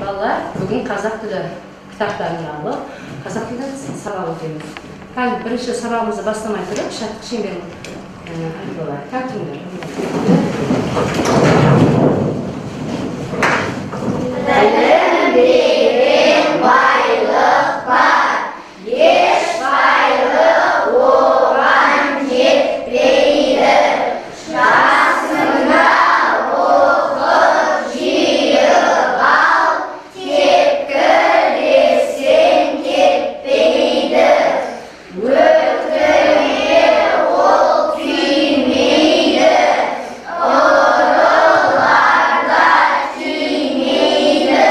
Балалар, бүгін қазақ тілі кітаптарын алып, қазақ тілінен сабақ өтеміз. Қазір бірінші сабағымызды бастамай тұрып, шаттық шеңберін айтып алайық. Тәртібіңдер. Білім деген байлық бар, еш байлық оған жетпейді. Жасыңда оқып жиып ал, тепкілесең кетпейді. Өткенге ол күймейді, ұрыларға тимейді.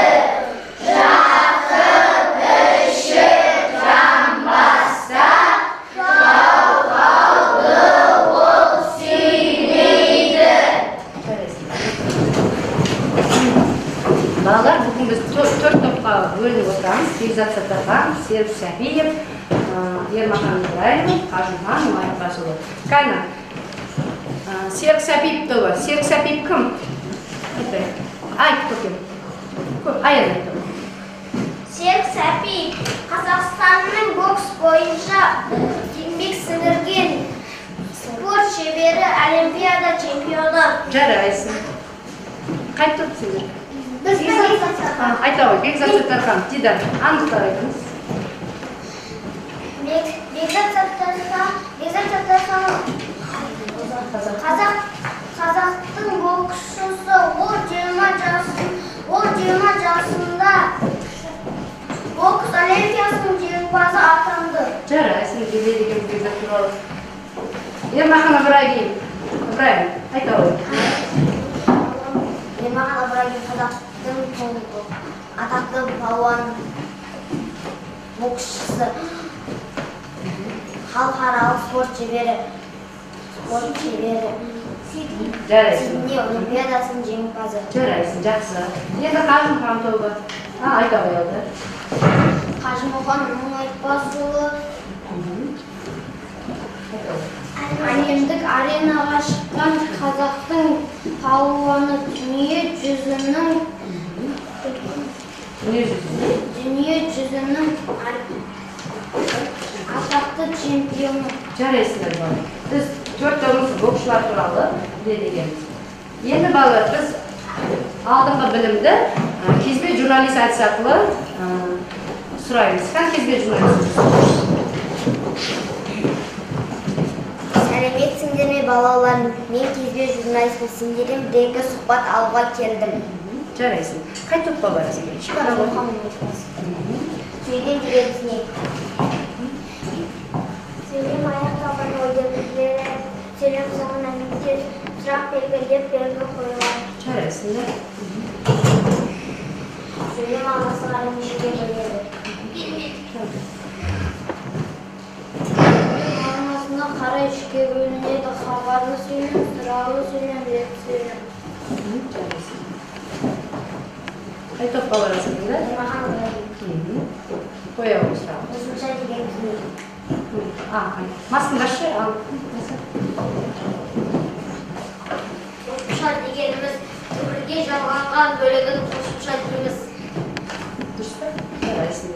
Жатып ішіп жанбаста, жалқауды ол сүймейді. Балалар, бүгін біз төрт топқа бөлініп отырамыз. Бекзат Саттархан, Серік Сәпиев, Ермахан Ибраимов, Қажымхан Мұңайтпасұлы. Кәні, Серік Сәпиев тобы. Серік Сәпиев кім? Айтайық. Айт, көкем. Аян айт. Серік Сәпиев Қазақстанның бокс бойынша еңбек сіңірген спорт шебері, олимпиада чемпионы. Жарайсың. Қай топ сендер? Біз Бекзат Саттархан. Айта ғой, Бекзат Саттархан. Дидар, анықтап айтыңыз. Бекзат Саттархан, Бекзат Саттархан қазақтың боксшысы. Ол 20 жасында бокс олимпиадасының жеңімпазы атанды. Жарайсың, біледі екен Бекзат туралы. Ермахан Ибрагим. Ибраим, айта ғой. Ермахан Ибрагим қазақтың атақты палуан боксшысы, халықаралық спорт шебері, Жарайсың. Сидней олимпиадасының жеңімпазы. Жарайсың, жақсы. Енді Қажымұқан тобы. Айта ғой алды. Қажымұқан Мұңайтпасұлы әлемдік аренаға шыққан қазақтың палуаны, дүние жүзінің атақты чемпионы. Жарайсыңдар, балалар. Біз төрт тобымыз боксшылар туралы біледі екенбіз. Енді балалар, біз алдыңғы білімді кезбе журналист әдісі арқылы сұраймыз. Кән кезбе журналист? Сәлеметсіңдер ме, балалар? Мен кезбе журналистпін. Сендерден бір-екі сұхбат алуға келдім. Жарайсың. Қай топқа барасың? Сөйлем дегеніміз не? Сөйлем аяқталған ойды білдіреді. Сөйлем соңына нүкте, сұрақ белгі, леп белгі қойылады. Жарайсыңдар. Сөйлем ағзасы қарай нешеге бөлінеді? Мағынасына қарай үшке бөлінеді. Хабарлы сөйлем, сұраулы сөйлем, леп сөйлем. Жарайсың. Қай топқа барасың енді? Ермахан Ибрагим. Қоя ғой сұрағын. Қосымша дегеніміз не? Маскаңды ал. Қосымша дегеніміз түбірге жалғанған бөлігін қосымша дейміз. Дұрыс па? Жарайсың.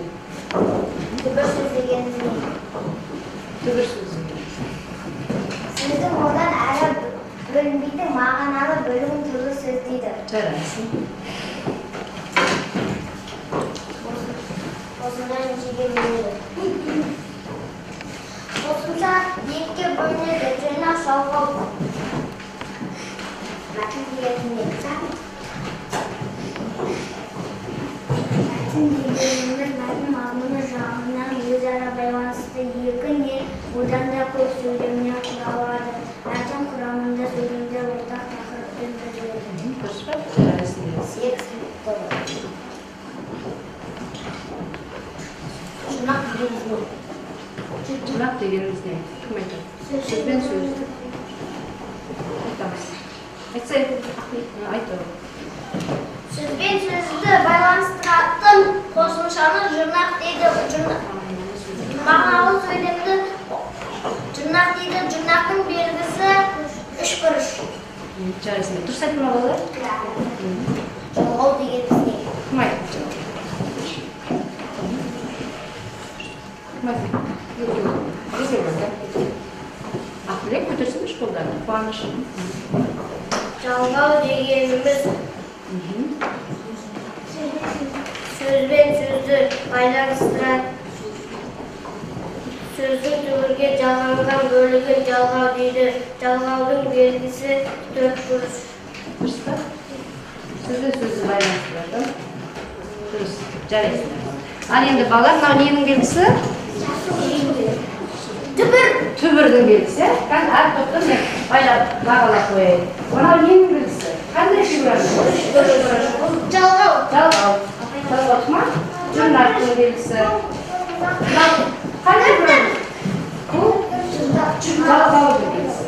Түбір сөз дегеніміз не? Түбір сөз. Сөздің одан әрі бөлінбейтін мағыналы бөлігін түбір сөз дейді. Жарайсың. Қосымша нешеге бөлінеді? Қосымша екіге бөлінеді. Жұрнақ, жалғау. Мәтін дегеніміз не? Мәтін дегеніміз мәтін мазмұны жағынан өзара байланысты екі не одан да көп сөйлемнен құралады. Мәтін құрамында сөйлемдер ортақ тақырыппен түзіледі. Дұрыс па? Жарайсың. Серік тобы. Жұрнақ дегеніміз не? Жұрнақ дегеніміз не? Кім айтады? Сөзбен сөзді. Айтамыз. Айтса, айта. Сөзбен сөзді байланыстыратын қосымшаны жұрнақ дейді. Мағыналы сөйлемді жұрнақ дейді. Жұрнақтың белгісі үшбұрыш. Жарайсың. Дұрыс айттың ба, балалар? Жалғау дегеніміз не? Кім айтты? Сөзбен сөзді байланыстырады. Сөздің түбірге жалғанған бөлігін жалғау дейді. Жалғаудың белгісі төрт бұрыш. Дұрыс па? Сөзбен сөзді байланыстырады. Дұрыс. Жарайсыңдар. Ал енді балалар, мынау ненің белгісі? Түбір. Түбірдің белгісі. Кән әр топтан мен байлап бағалап қояйын. Мынау ненің белгісі? Қандай фигура? Жалғау. Жалғау. Жалғау ма? Жұрнақтың белгісі. Мынау қандай фигура? Бұл жалғаудың белгісі.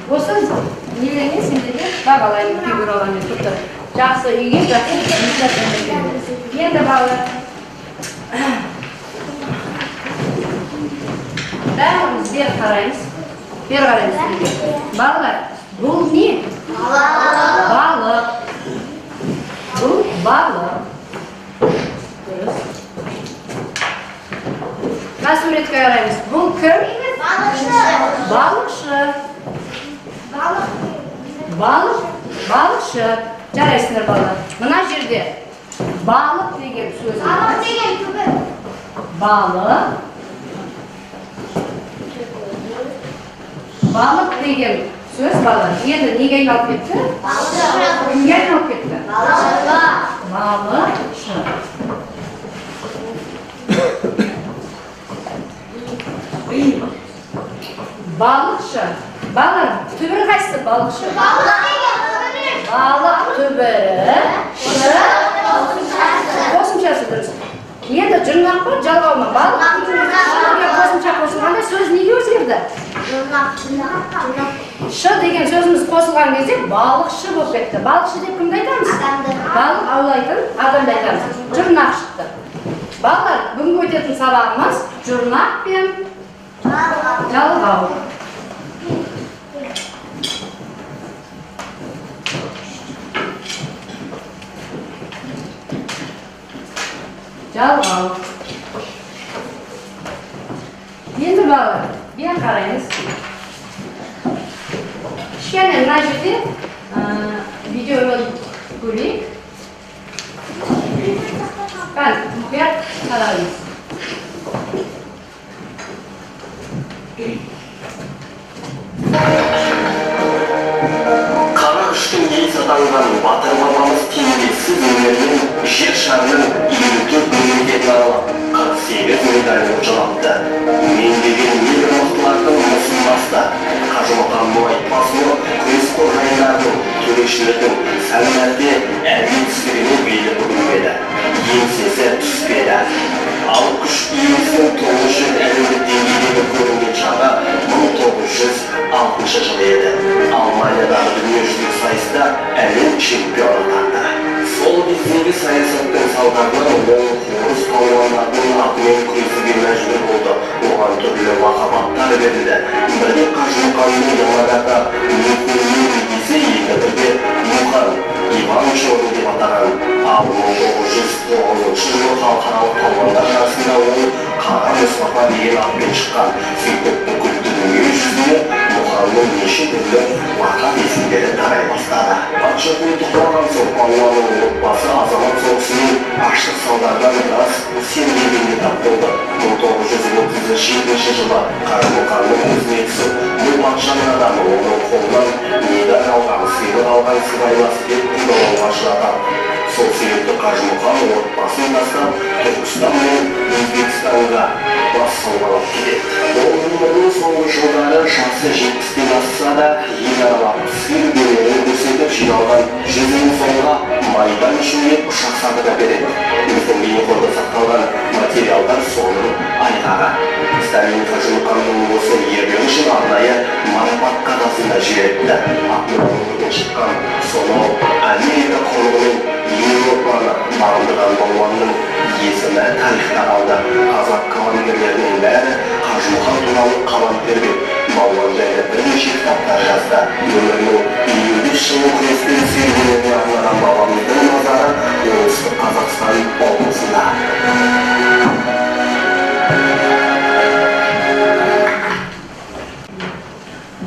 Осы нелермен сендерге бағалаймын фигуралармен топтар. Жақсы үйге жақсы. Енді балалар, бәріміз бері қараймыз. Бері қараймыз. Балалар, бұл не? Балық. Бұл балық. Дұрыс. Мына суретке қараймыз. Бұл кім? Балықшы. Балықшы. Балық. Балық. Балықшы. Жарайсыңдар балалар. Мына жерде балық деген сөз. Балық деген түбір. Балық. Балық деген сөз балалар. Енді неге айналып кетті? Балықшы. Кімге айналып кетті? Балықшы. Балықшы. Балықшы. Балалар, түбірі қайсысы балықшы? Балық деген түбірі. Балық түбірі. Шы. Қосымшасы дұрыс. Енді жұрнақ па, жалғау ма? Балық түбірі қосымша қосылғанда сөз неге өзгерді? Шы деген сөзіміз қосылған кезде балықшы болып кетті. Балықшы деп кімді айтамыз? Адамды. Балық аулайтын адамды айтамыз. Жұрнақ шықты. Балалар, бүгінгі өтетін сабағымыз жұрнақ пен жалғау. Жалғау. Енді балалар, бері қараймыз. Кішкене мына жерде видеоны көрейік. Кән, мұқият қараймыз. Қара күштің иесі атанған батыр бабамыз теңдессіз өнермен жер шарының 54 мемлекетін аралап, 48 медаль олжалапты. Мен деген небір мықтылардың мысын басты. Қажымұқан Мұңайтпасұлы күрес қожайындарының, төрешілердің сәл мәрте әділетсіздігіне белі бүгілмеді, еңсесі түспеді. Алып күш иесінің тұңғыш рет әлемдік деңгейдегі көрінген шағы 1906 жылы еді. Алманиядағы дүниежүзілік сайыста әлем чемпионы атанды. Сол кездегі саясаттың салдарынан ол орыс палуандарының атымен күресуге мәжбүр болды. Оған түрлі лақап аттар берілді. Бірде Қажымұқанның Ямагата Михуни десе, енді бірде Мұқан Иван Черный деп атаған. Ал 1909 жылы халықаралық палуандар жарысында ол Қара Мұстафа деген атпен шыққан. Сөйтіп бүкіл дүние жүзіне Мұқанның неше түрлі лақап есімдері тарай бастады. Патша үкіметі құлаған соң палуанның отбасы азамат соғысының аштық салдарынан біраз сергелдеңге тап болды. 1937 жылы Қажымұқанның көзіне түсіп, бұл патшаның адамы, оның қолынан медаль алған, сыйлық алған сыбайлас деп қудалауға ұшыратады. Сол себепті Қажымұқан отбасын тастап, Түркістан мен Өзбекстанға бас сауғалап кетеді. Ол өмірінің соңғы жылдары жасы 70-тен асса да ел аралап, сыр өнерін көрсетіп жиналған 100 мың сомға майдан үшін деп ұшақ сатып әпереді. Біздің бейнеқорда сақталған материалдар соның айғағы. Сталин Қажымұқанның осы ерлігі үшін арнайы марапат қағазын да жіберіпті. Ақмола өңірінен шыққан сонау Америка құрлығы мен Еуропаны бағындырған балуанның есімі тарихта қалды. Қазақ қаламгерлерінің бәрі Қажымұқан туралы қалам тербеп, балуан жайлы бірнеше кітаптар жазды. Өмірінің 55 жылын күреспен сүйір өнеріне арнаған бабамыздың мазары Оңтүстік Қазақстан облысында.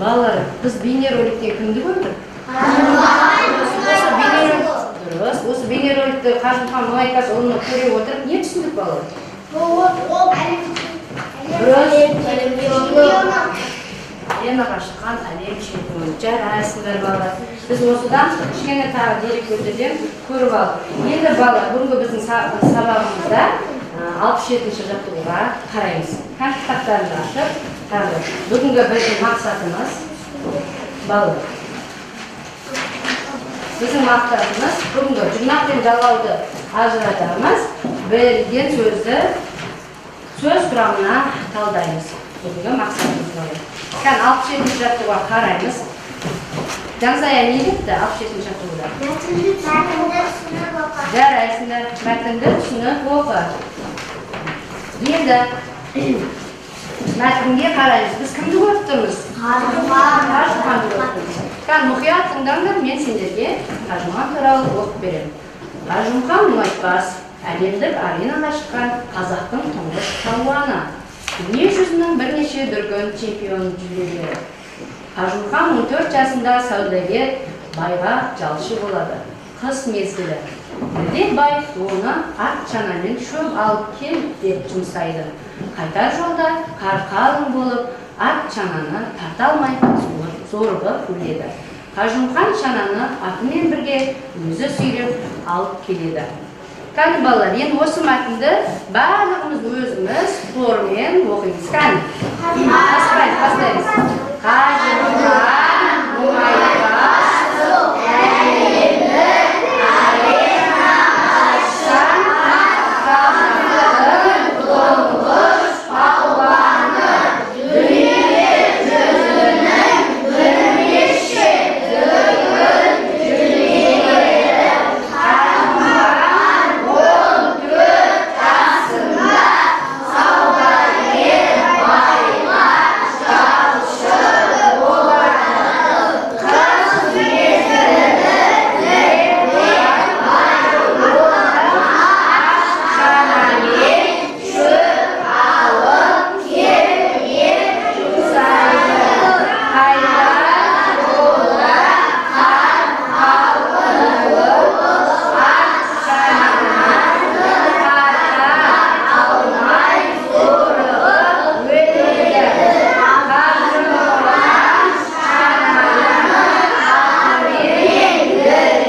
Балалар, біз бейнероликтен кімді көрдік? Дұрыс, осы бейнероликтен дереккөзді Қажымұқан Мұңайтпасұлын көре отырып не түсіндік, балалар? Аренаға шыққан әлем чемпионы. Жарайсыңдар, балалар. Біз осыдан кішкене тағы дереккөздерден көріп алдық. Енді, балалар, бүгінгі біздің сабағымызда 67-ші жаттығуға қараймыз. Кітаптарыңды ашып, тағы бүгінгі біздің мақсатымыз, балалар, біздің мақсатымыз бүгінгі жұрнақ пен жалғауды ажыратамыз, берілген сөзді сөз құрамына талдаймыз. Бүгінгі мақсатымыз, балалар. Кәне, 67-ші жаттығуға қараймыз. Жансая не депті 67-ші жаттығуда? Мәтінді түсініп оқы. Жарайсыңдар, мәтінді түсініп оқы. Енді мәтінге қараймыз. Біз кімді көріп тұрмыз? Қажымұқанды көріп тұрмыз. Кәне, мұқият тыңдаңдар, мен сендерге Қажымұқан туралы оқып беремін. Қажымұқан Мұңайтпас әлемдік аренаға шыққан қазақтың тұңғыш палуаны. Дүние жүзінің бірнеше дүркін чемпион жүлдегері. Қажымұқан 14 жасында саудагер байға жалшы болады. Қыс мезгілі. Бірде бай оны ат шанамен шөп алып кел деп жұмсайды. Қайтар жолда қар қалың болып, ат шананы тарта алмай зорығып өледі. Қажымұқан шананы атымен бірге өзі сүйреп алып келеді. Кәне, балалар, енді осы мәтінді барлығымыз өзіміз хормен оқимыз. Кәне, бастаймыз. Қажымұқан Мұңайтпас әлемдік аренаға шыққан қазақтың тұңғыш палуаны. Дүние жүзінің бірнеше дүркін жүлдегері. Қажымұқан 14 жасында саудагер байға жалшы болады. Қыс мезгілі бірде бай оны ат шанамен шөп алып кел деп жұмсайды. Қайтар жолда қар қалың болып, ат шананы тарта алмай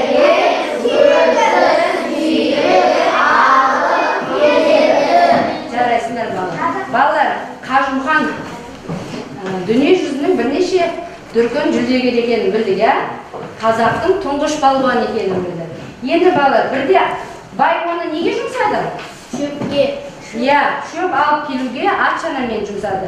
зорығып өледі. Қажымұқан шананы атымен бірге өзі сүйреп алып келеді. Жарайсыңдар, балалар. Балалар, Қажымұқан дүние жүзінің бірнеше дүркін жүлдегері екенін білдік, иә? Қазақтың тұңғыш палуаны екенін білдік. Енді, балалар, бірде бай оны неге жұмсады? Шөпке. Иә, шөп алып келуге ат шанамен жұмсады.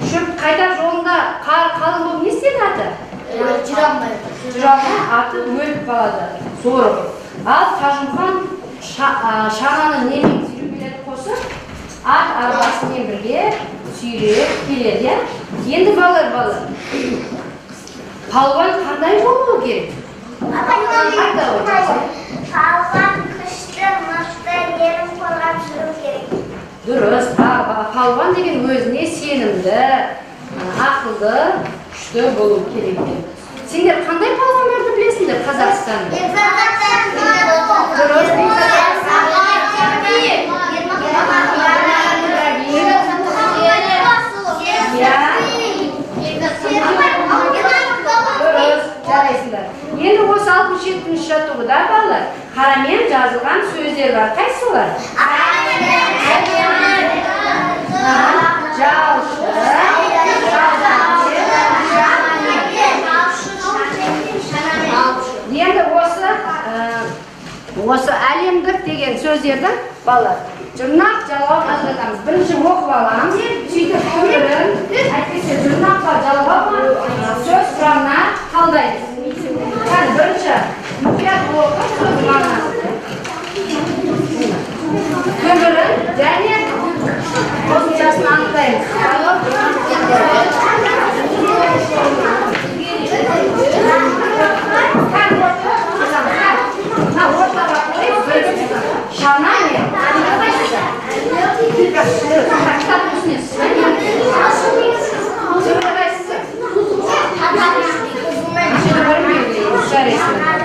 Шөп қайтар жолында қар қалың болып не істеді аты? Жүре алмай. Жүре алмай аты өліп қалады, зорығып. Ал Қажымұқан шананы немен сүйреп қосып, ат арбасымен бірге сүйреп келеді, иә? Енді, балалар, палуан қандай болуы керек? Айта ғой, Жансая. Палуан күшті, мықты, ерін қорғап жүру керек. Дұрыс, палуан деген өзіне сенімді, ақылды, күшті болу керек екен. Сендер қандай палуандарды білесіңдер Қазақстанда? Дұрыс, Иә. Дұрыс, жарайсыңдар. Енді осы 67-ші жаттығуда, балалар, қарамен жазылған сөздер бар. Қайсылар? Жалшы, Енді осы әлемдік деген сөздерді, балалар, жұрнақ жалғау ажыратамыз. Бірінші оқып аламыз, сөйтіп түбірін, әйтпесе жұрнақ па жалғау ма, сөз құрамына талдаймыз. Кәне, бірінші мұқият оқып сөз мағынасын, түбірін және қосымшасын анықтаймыз. Мына ортаға қойып, шанамен кітаптың үстіне түбірі қайсысы? Түбірін белгілейміз. Жарайсыңдар.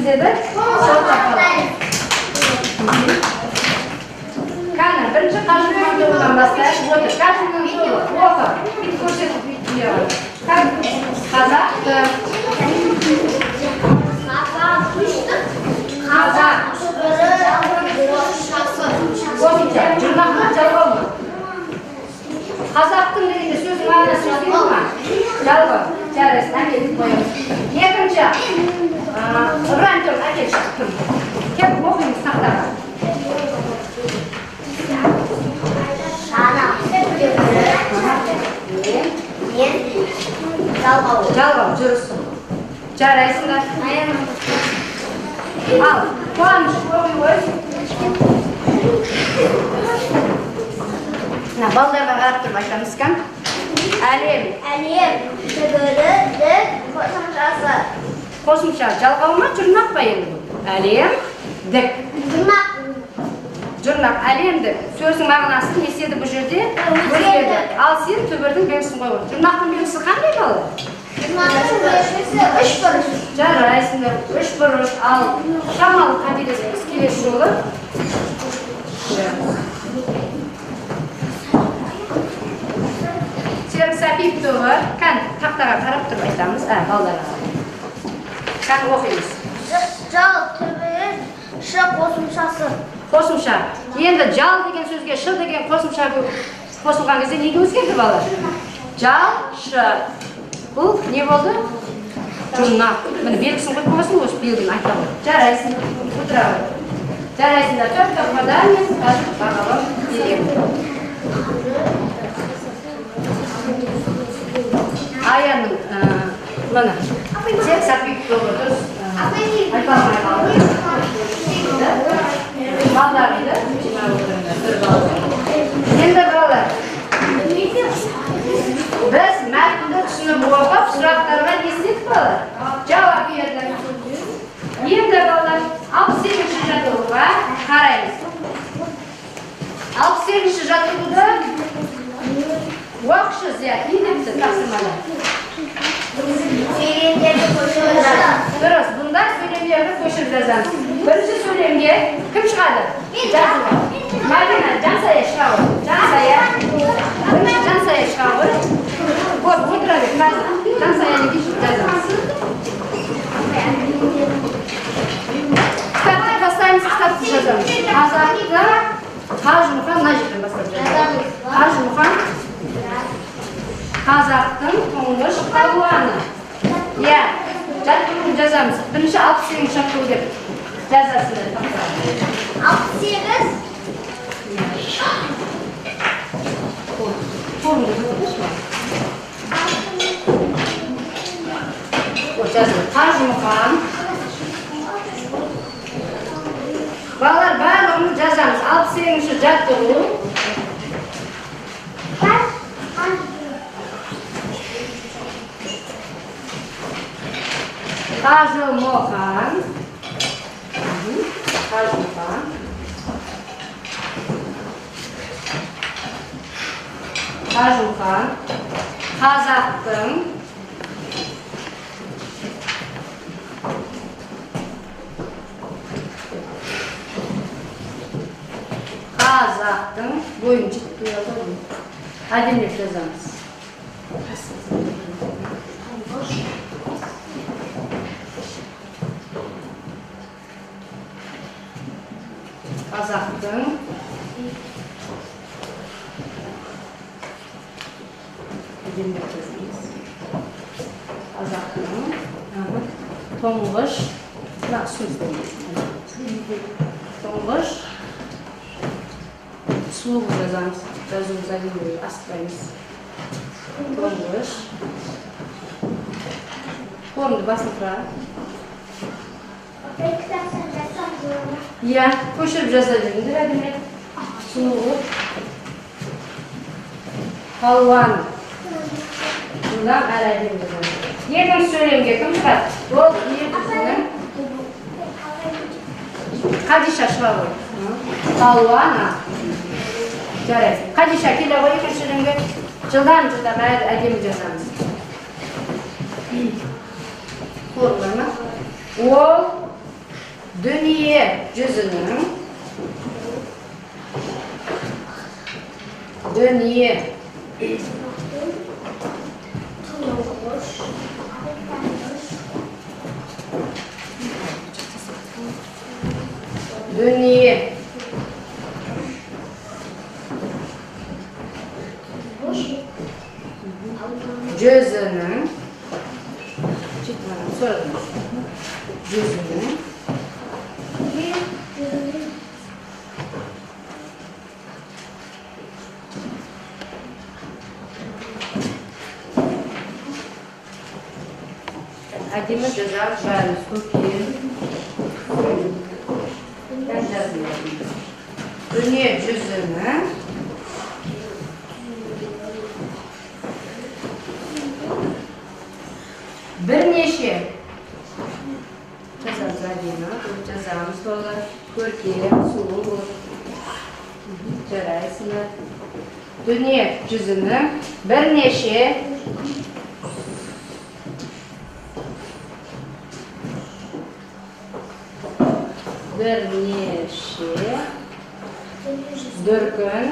деді? Сол тақырып. Кәні, бірінші Қажымұқан тобынан бастайық. Отыр, Қажымұқан тобы, оқы. Бүйтіп көрсетіп, бүйтіп не. Қазақты. Қазақ. Қосымша, жұрнақ ма, жалғау ма? Қазақтың дегенде сөздің мағынасы өзгерді ма? Жалғау. Жарайсың, әкеліп қоямыз. Екінші, Ыбырайым тобы, әкелші. Кеп оқимыз тақтаға. Мен жалғау. Жалғау, жүрісің. Жарайсыңдар. Ал, Қуаныш, оқи ғой. Мына балдарға қарап тұрып айтамыз кән. Әлем. Әлем түбірі дік қосымшасы. Қосымша жалғау ма, жұрнақ па енді бұл? Әлем дік. Жұрнақ. Жұрнақ, әлемдік. Сөздің мағынасы не істеді бұл жерде? Өзгерді. Ал сен түбірдің белгісін қойып. Жұрнақтың белгісі қандай балалар? Жұрнақтың белгісі үш бұрыш. Жарайсыңдар, үш бұрыш. Ал шамалы қателеспіз келесі жолы. Серік Сәпиев тобы, кән тақтаға қарап тұрып айтамыз, балдарға. Кән оқимыз. Жал түбірі ш қосымшасы. Қосымша. Енді жал деген сөзге ш деген қосымша қосылған кезде неге өзгерді балалар? Жал, ш. Бұл не болды? Жұрнақ. Міне белгісін қойып қойсын, осы белгіні айта ғой. Жарайсың, отыра ғой. Жарайсыңдар, төрт топқа да мен қазір бағалау беремін. Аянның, міне, Серік Сәпиев тобы дұрыс айта алмай қалды. Балдарыңды жинап отырыңдар, бір балл. Енді балалар, біз мәтінді түсініп оқып, сұрақтарға не істедік балалар? Жауап бердік. Енді балалар, 68-ші жаттығуға қараймыз. 68-ші жаттығуды оқшы Зия, не депті тапсырмада? Сөйлемдерді көшіріп жазамыз. Дұрыс, бұнда сөйлемдерді көшіріп жазамыз. Бірінші сөйлемге кім шығады? Жазуға. Мадина, Жансая шыға ғой. Жансая. Бірінші Жансая шыға ғой. Вот, отыра бер, қазір. Жансаяны кешіп жазамыз. Кітапты тастаймыз, кітапты жазамыз. Қазақты Қажымұқан мына жерден бастап жазамыз. Қажымұқан қазақтың тұңғыш палуаны. Иә, жаттығуын жазамыз. Бірінші 68 жаттығу деп жазасыңдар. 68. Қолыңды көтерші. Жазылды. Қажымұқан. Балалар, барлығымыз жазамыз. 68-ші жаттығу. Қажымұқан. Қажымұқан. Қажымұқан. Қазақтың бойын жетпей қалды. Әдемілеп жазамыз. Қазақтың әдемілеп жазамыз. Қазақтың тұңғыш, мына үстімізде тұңғыш сұлу жазамыз. Жазуымыз әдемі, асықпаймыз. Тұңғыш. Қолыңды басын тұра. Иә, көшіріп жаза беріңдер әдемілеп. Сұлу қылып. Палуан. Жылдам әрі әдемі жазамыз. Екінші сөйлемге кім шығады? Ол екіншінің Қадиша шыға ғой. Палуана. Жарайды. Қадиша келе ғой екінші сөйлемге. Жылдам-жылдам әрі әдемі жазамыз. Қол бар ма? Ол Дүние жүзінің дүние дүние жүзінің жүзінің әдемі жазамыз бәріміз көпкен. Дүние жүзінің бірнеше жазамыз әдемі, жазамыз балалар, көркем, сұлу болып. Жарайсыңдар. Дүние жүзінің бірнеше дүркін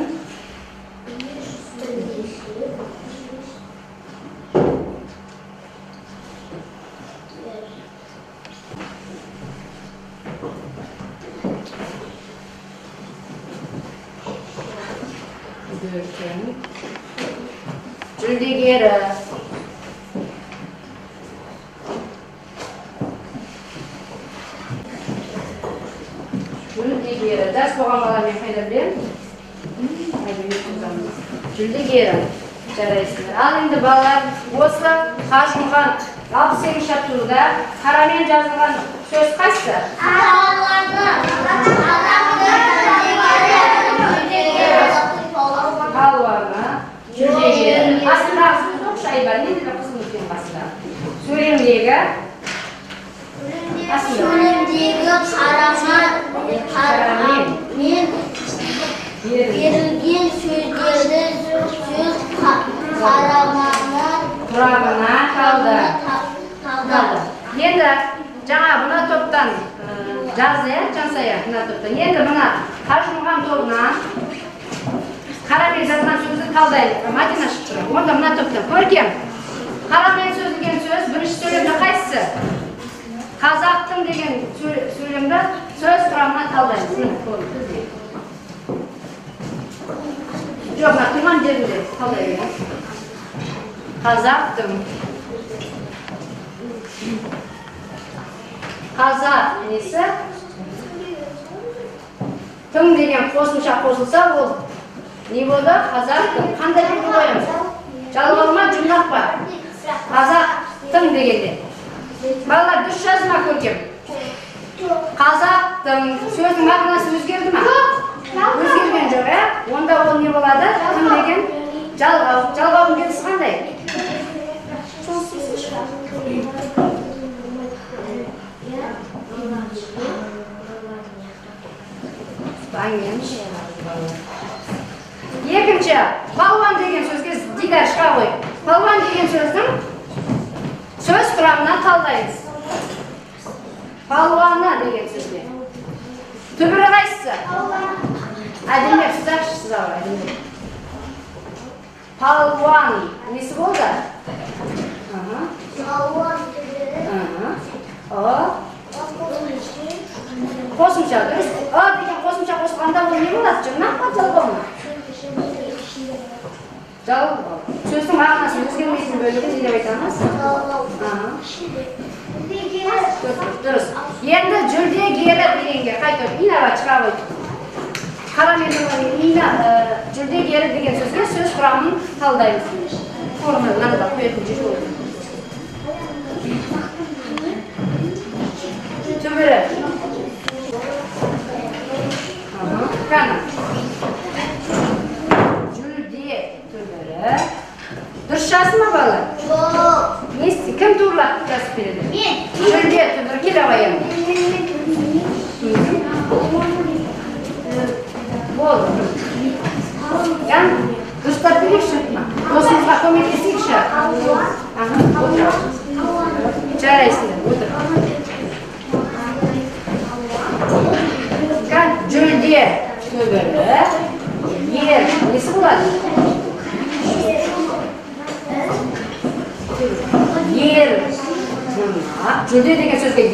жүлдегері жүлдегері. Жас болған бала мен қайда білемін? Жүлдегері. Жарайсыңдар. Ал енді балалар, осы Қажымұқан 68-ші жаттығуда қарамен жазылған сөз қайсысы? Палуаны, жүлдегері. Астындағы сөзді оқышы, Айбар. Не деді қызыл нүктенің қасында? Сөйлемдегі қарамен берілген сөздерді сөз құрамына талды. Енді жаңа мына топтан жазды, Жансая, мына топтан. Енді мына Қажымұқан тобынан қарамен жазған сөзді талдайық. Мадина шығып тұр. Онда мына топтан көркем. Қарамен сөзілген сөз бірінші сөйлемде қайсысы? Қазақтың деген сөйлемді сөз құрамына талдаймыз. Жоқ, мына тұрған жерінде талдай береміз. Қазақтың. Қазақ несі? Тың деген қосымша қосылса, ол не болды? Қазақтың. Қандай белгі қоямыз? Жалғау ма, жұрнақ па? Қазақтың дегенде. Балалар, дұрыс жазды ма көркем? Қазақтың сөздің мағынасы өзгерді ма? Өзгерген жоқ, ә? Онда ол не болады? Тың деген жалғау. Жалғаудың белгісі қандай? Екінші, палуан деген сөзге Дидар шыға ғой. Палуан деген сөздің сөз құрамына талдаймыз. Палуаны деген сөзге. Түбірі қайсысы? Әдемілеп сызақшы, сыза ғой, әдемілеп. Палуан несі болды? Палуан түбірі. Қосымша, дұрыс. Ы деген қосымша қосылғанда ол не болады? Жұрнақ па, жалғау ма? Жалғау. Сөздің мағынасы өзгермейтін бөлігі не деп айтамыз? Дұрыс. Енді жүлдегері дегенге қайтып Инаға шыға ғой. Қарамен Ина жүлдегері деген сөзге сөз құрамын талдаймыз. Орнына мынаны да қоятын жер болды. Түбірі. Қана. Жүлде түбірі. Дұрыс жазды ма балалар? Жоқ. Не істе? Кім турлап жазып береді? Мен. Жүлде түбірі келе ғой енді. Болды. Ян, дұрыстап берейікші. Досымызға көмектесейікші. Отыр. Жарайсыңдар, отыр.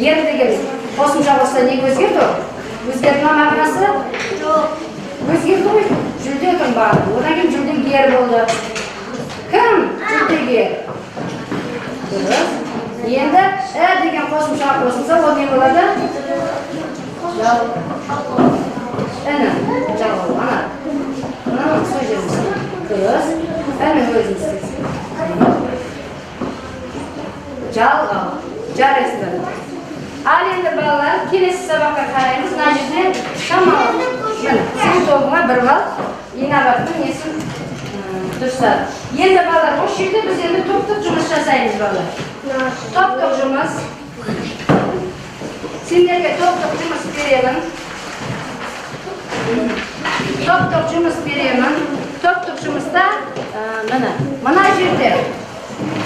Ер деген қосымша қосса неге өзгерді ол? Өзгерді ма мағынасы? Жоқ. Өзгерді ғой. Жүлде тұнбады. Одан кейін жүлдегер болды. Кім жүлдегер? Дұрыс. Енді ә деген қосымша қосылса, ол не болады? Іні жалғауланады. Мынаны сол жеріміз. Дұрыс. Іні өзіміз. Жалғау. Жарайсыздар. Ал енді балалар, келесі сабаққа қараймыз. Мына жерде шамалы. Міне, сен тобыңа 1 балл инабаттың несін дұрыстады. Енді балалар, осы жерде біз енді топтық жұмыс жасаймыз балалар. Топтық жұмыс. Сендерге топтық жұмыс беремін. Топтық жұмыс беремін. Топтық жұмыста міне, мына жерде.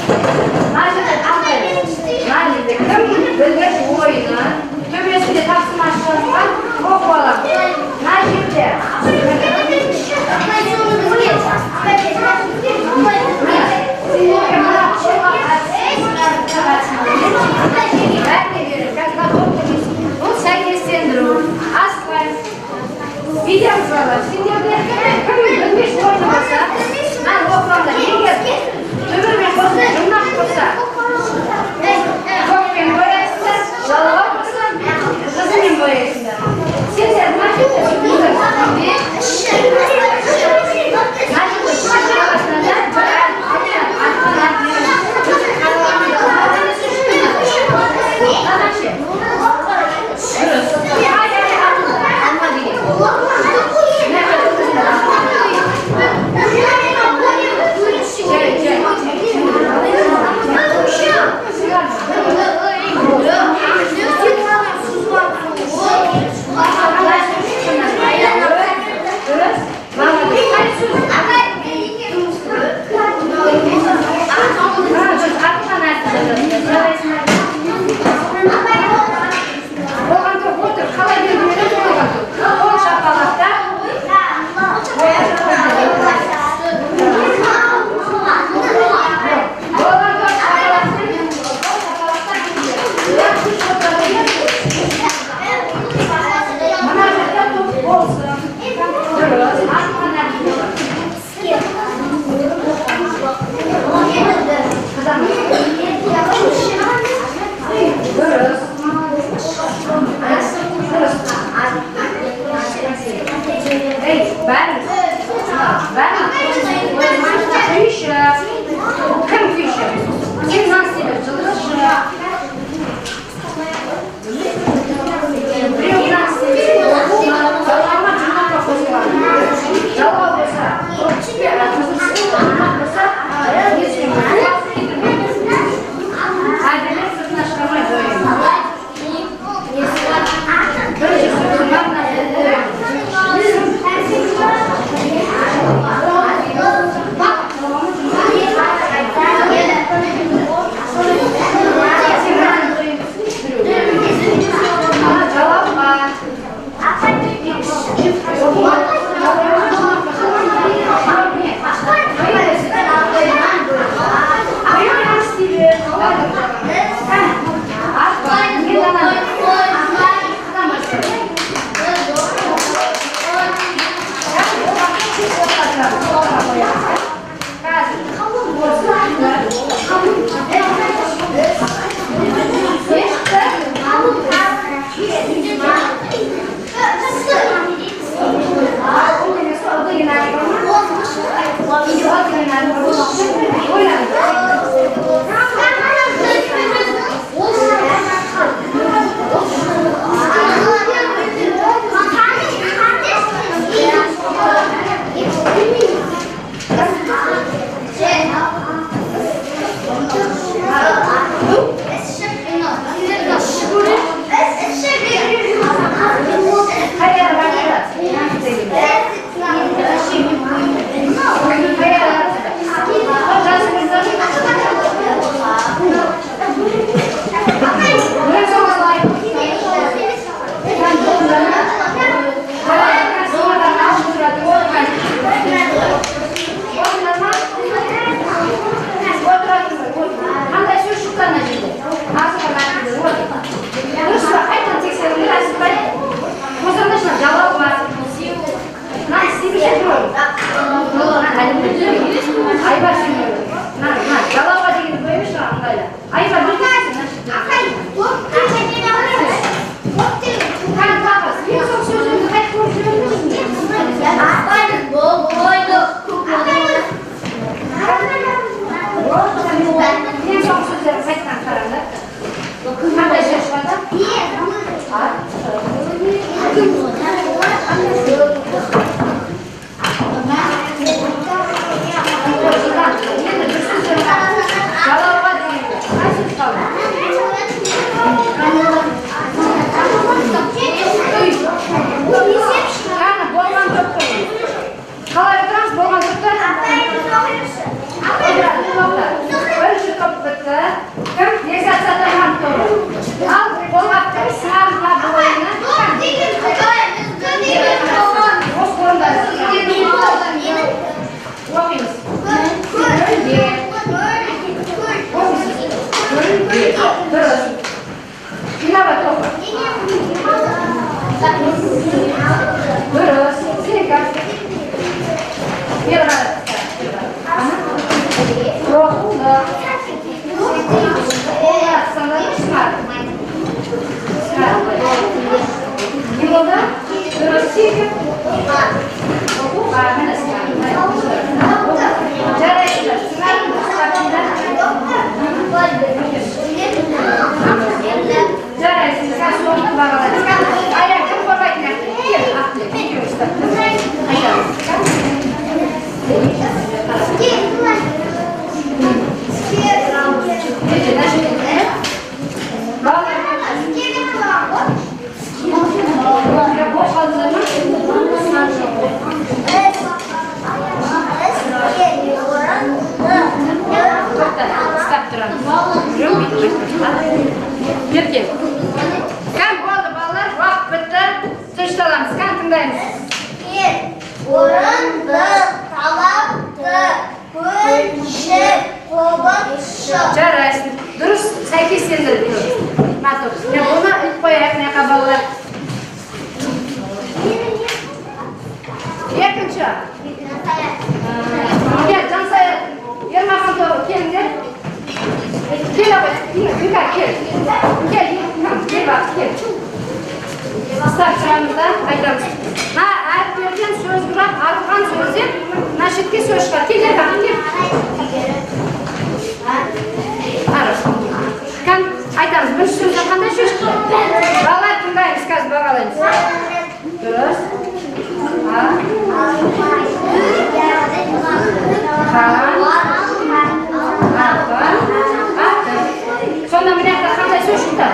Мына жерде таңдаймыз. Мына жерде кім білгіш ойыны, төбесінде тапсырма жазылған оқып аламыз. Мына жерде. Бұл сәйкестендіру. Асықпаймыз. Бүйтеміз балалар. Сендерде кім білмеш ойыны болса, мынаны оқып алыңдар. Егер түбірмен қосып жұрнақ болса, көкпен бояйсыздар, Жалауға. Дұрыс. Сен бері қара. Оқулық. Қолға ұстаңдар ма, сыңар? Сыңар. Не болды? Дұрыс. Сен оқуға. Міне сыңар. Жарайсыңдар. Сыңарын ұстап. Жарайсың. Қазір соңғы бағалаймыз. Ая, кім қорғайтын Ақтілек? Кел, Ақтілек. Екеуі ұстап. Айтамыз. Балалар. Бос қалдыңдар ма? Тоқта, ұстап тұрамыз. Бері кел. Кән болды, балалар, уақыт бітті. Тынышталамыз. Кән тыңдаймыз. Орындық, талапты, көлші, қобызшы. Жарайсың. Дұрыс сәйкестендіріп тұр. Мына бұны іліп қояйық мына жаққа, балалар. Екінші. Кел, Жансая, Ермахан тобы, келіңдер. Кел, абай, Іңкәр, кел. Кел, кел, бақ, кел. Ұстап тұрамыз да, айтамыз. Мына әріптерден сөз құрап, артылған сөзден мына шетке сөз шығады. Кел, Ермахан, кел. Ары. Кән, айтамыз. Бірінші сөзден қандай сөз шықты? Балалар, тыңдаймыз, қазір бағалаймыз. Дұрыс. А. Қан. Ақын. Ақын. Сонда мына жақта қандай сөз шықты?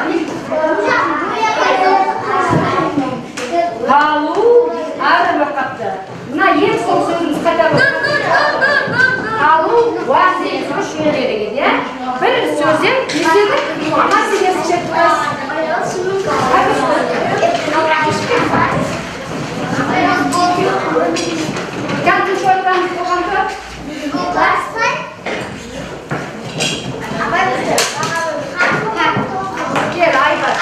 Қалу ары болып қапты. Мына ең соңғы сөзіміз қайта болды. Қалу уа деген сөз шығу керек еді, иә? Бір сөзден не істедік? Аман сендер шеттіңіз. Кән тыныш отырамыз болған топ. Кел, Айбар.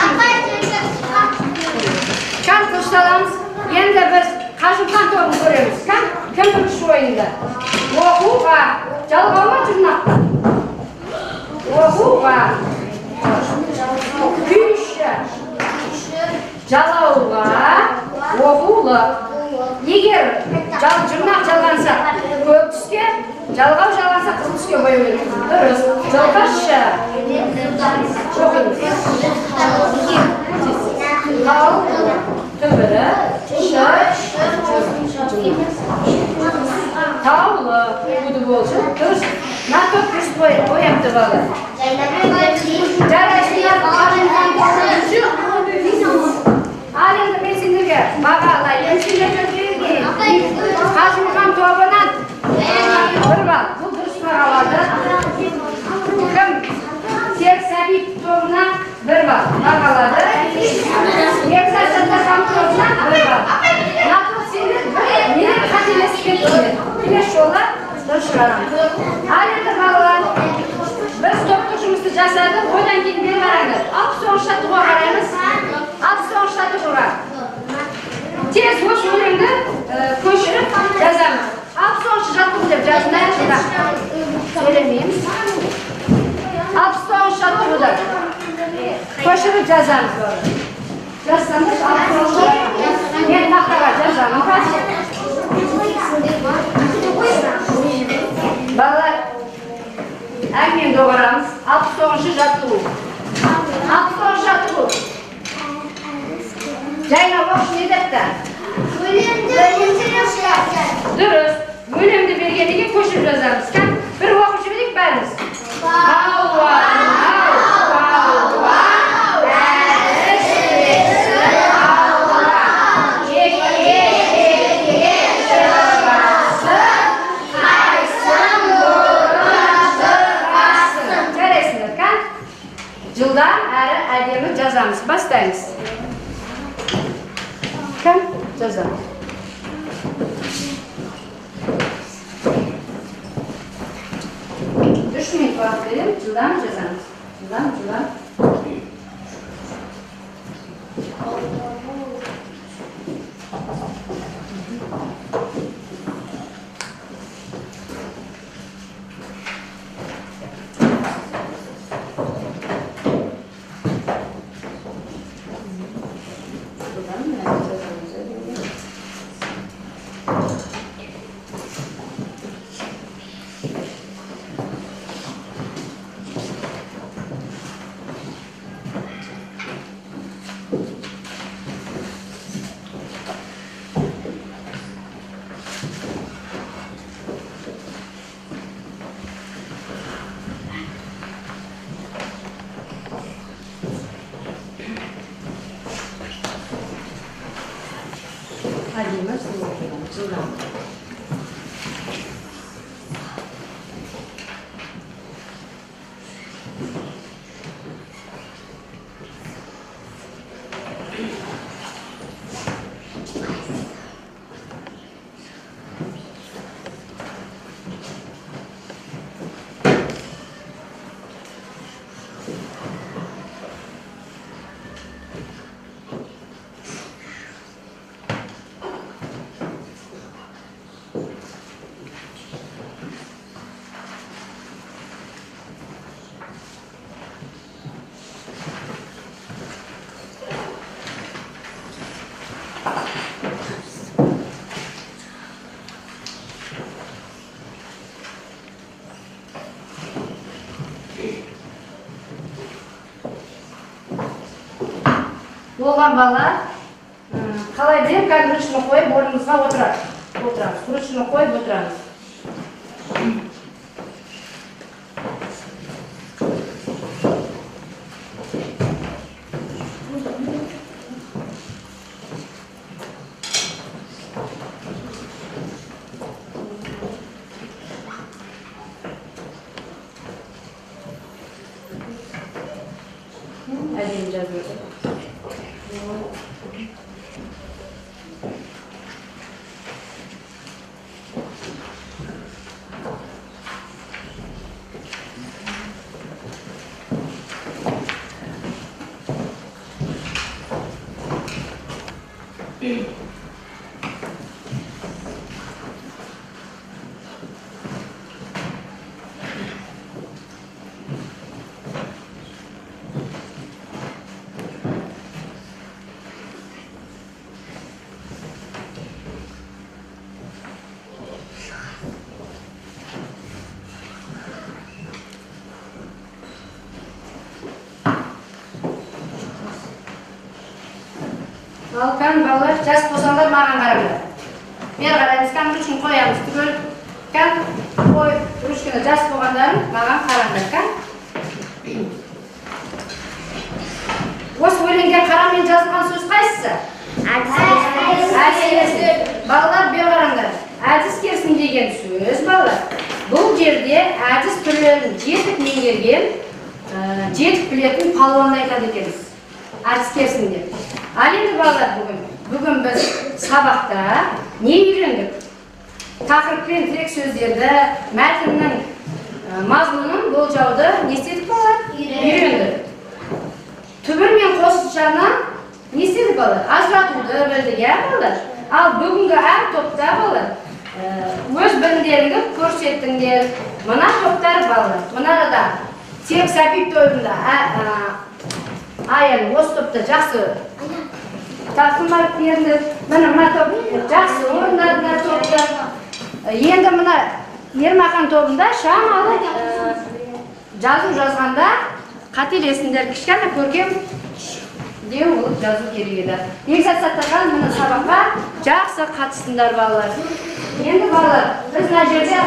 Кән тынышталамыз. Енді біз Қажымқан тобын көреміз. Кән кім бірінші ойында? Оқуға. Жалғау ма, жұрнақ па? Оқуға. Күйші. Жалауға. Оқулық. Егер жұрнақ жалғанса көк түске, жалғау жалғанса қызыл түске бояу керек. Дұрыс. Жылқышы. Оқимыз. Қал түбірі шы. Таулы буды болшы. Дұрыс. Мына топ дұрыс бояпты, балалар. Жарайсыңдар. Ал енді мен сендерге бағалайын. Қажымұқан тобынан 1 балл. Бұл дұрыс бағалады. Кім? Серік Сәбит тобынан 1 балл бағалады. Бекзат Саттархан тобынан 1 балл. Мына топ сендер менен қателесіп кеттіңдер. Келесі жолы дұрыс шығарамыз. Ал енді балалар, біз топтық жұмысты жасадық. Одан кейін бері қараңдар. 69 жаттығуға қараймыз. 69 жаттығуға. Тез осы өлеңді көшіріп жазамыз. 69 жаттығу деп жазыңдар. Сөйлемейміз. 69 жаттығуды көшіріп жазамыз. Жазсаңдар, 69 мен тақтаға жазамын қазір. Балалар, әңгімені доғарамыз. 69 жаттығу. 69 жаттығу. Жайна оқшы не депті? Дұрыс. Өлеңді бергеннен кейін көшіріп жазамыз. Кән, бір оқып жіберейік бәріміз. Палуан, ау, палуан, бәрі шешсін алуан. Жеке, жеке шығасың, қайсың бұрын шығасың. Жарайсыңдар, кән? Жылдам әрі әдемі жазамыз. Бастаймыз. Кән, жазамыз. 3 минут уақыт беремін, жылдам жазамыз. Жылдам, жылдам. Әдемі жылдам. Болған бала қалай деп кәдімгі ручканы қойып орнымызға отырамыз. Ручканы қойып отырамыз. Әдемі жазып отыр. Ал кән балалар, жас болсаңдар маған қараңдар. Бері қараймыз, кән ручканы қоямыз түгел. Кән қой ручканы жас болғандарын маған қараңдар, кән. Осы өлеңге қарамен жазылған сөз қайсысы? Әдіс. Балалар, бері қараңдар. Әдіс керсін деген сөз, балалар. Бұл жерде әдіс түрлерін жетік меңгерген, жетік білетін палуанды айтады екенбіз. Әдіс керсін деп. Ал енді балалар, бүгін біз сабақта не үйрендік? Тақырыппен тірек сөздерді, мәтіннің мазмұнын болжауды не істедік балалар? Үйрендік. Түбір мен қосымшаны не істедік балалар? Ажыратуды білдік, иә балалар? Ал бүгінгі әр топта балалар өз білімдеріңді көрсеттіңдер. Мына топтар балалар, мына арада Серік Сәпиев тобында Аян осы топта жақсы тапсырма берді. Міне мына топ жақсы орындады мына топта. Енді мына Ермахан тобында шамалы жазу жазғанда қателесіңдер, кішкене көркем деу болып жазу керек еді. Негізі саттаған мына сабаққа жақсы қатыстыңдар балалар. Енді балалар, біз мына жерде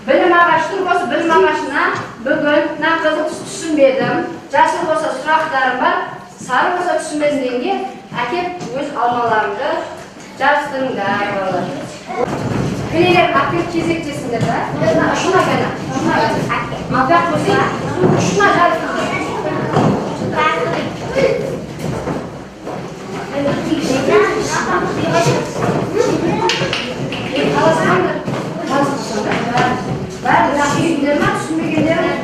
білім ағашы тұр, осы білім ағашына бүгін мына қызыл түсінбедім, жасыл болса сұрақтарым бар, сары болса түсінбедім дегенге әкеп өз алмаларыңды жабыстырыңдар балалар. Кілелер әкеп кезектесіңдер да. Ұшына кәне, ұшына. Алға қойсай, ұшына жабыстырыңдар. Қаласаңдар, қаласаңдар. Бәрі түсіндіңдер ма, түсінбегендерің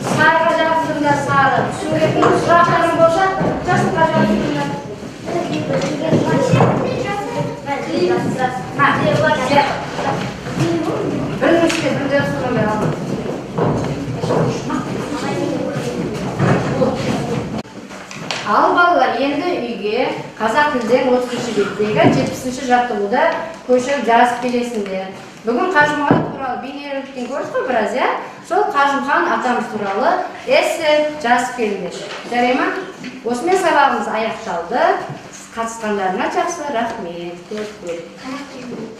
сарыға жабыстырыңдар, сары. Түсінбейтін сұрақтарың болса, жасылға жабыстырыңдар. Бірінің үстіне бірін жабыстырған бері алма. Ал балалар, енді үйге қазақ тілден 30-шы беттегі 70-ші жаттығуда көшіріп жазып келесіңдер. Бүгін Қажымұқан туралы бейнероликтен көрдік қой біраз, иә? Сол Қажымұқан атамыз туралы эссе жазып келіңдер. Жарай ма? Осымен сабағымыз аяқталды. Қатысқандарыңа жақсы рахмет. Көп көп.